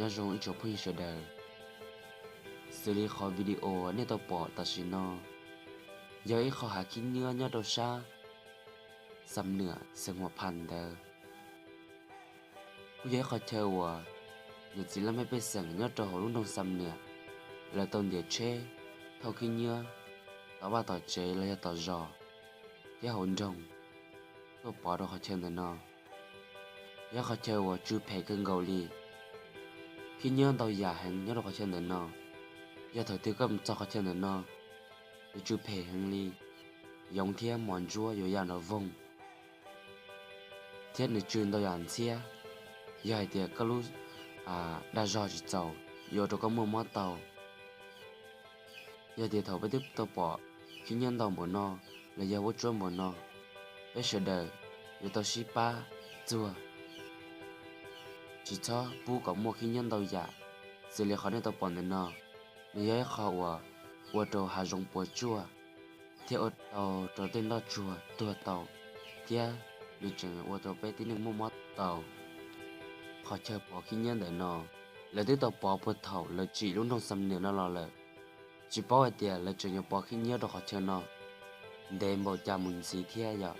Nyob zoo ib tsoom phooj ywg sawv daws, xws li qhov video nej tau pom tam sim no yog ib qho hav khib nyiab nyob rau sab Xam Niam xeev Huam Phas ntawd. Kuj yog ib qho chaw uas niam txiv laj mej pej xeem nyob rau hauv lub nroog Xam Niam, lawv tau ntiav tsheb thauj khib nyiab tom vaj tom tsev los yog tom zos thiab hauv nroog tuaj pov rau qhov chaw ntawm no. Yog qhov chaw uas tsw phem kawg nkaus li. Khib nyiab ntau yam heev nyob rau qhov chaw ntawm no. Yog thaum twg koj mus txog qhov chaw ntawm no, yuav tsw phem heev li, yoov thiab mos ntsuab yuav ya nrov voog, thiab nws tsw ntau yam ntxhiab. Yog hais tias koj lub dag zog tsis txaus, yuav ua rau koj muaj mob tau. Yog tias thaum peb twb tau pom khib nyiab ntau npaum no los yog vuab tsuab npaum no, peb sawv daws yuav tau sib pab txuag, tsis txhob pub kom muaj khib nyiab ntau yam. Xws li qhov nej tau pom ntawm no, nws yog ib qho uas ua rau hav zoov puas tsuaj thiab ua tau rau tej nroj tsuag tuag tau, thiab nws tseem ua rau peb tib neeg muaj mob tau. Qhov chaw pov khib nyiab ntawm no, lawv twb tau pov puag thaum lawv tsim lub nroog Xam Niam no los lawm, tsis paub hais tias lawv tseem yuav pov khib nyiab rau qhov chaw no ntev npaum cas mus ntxiv thiab yom.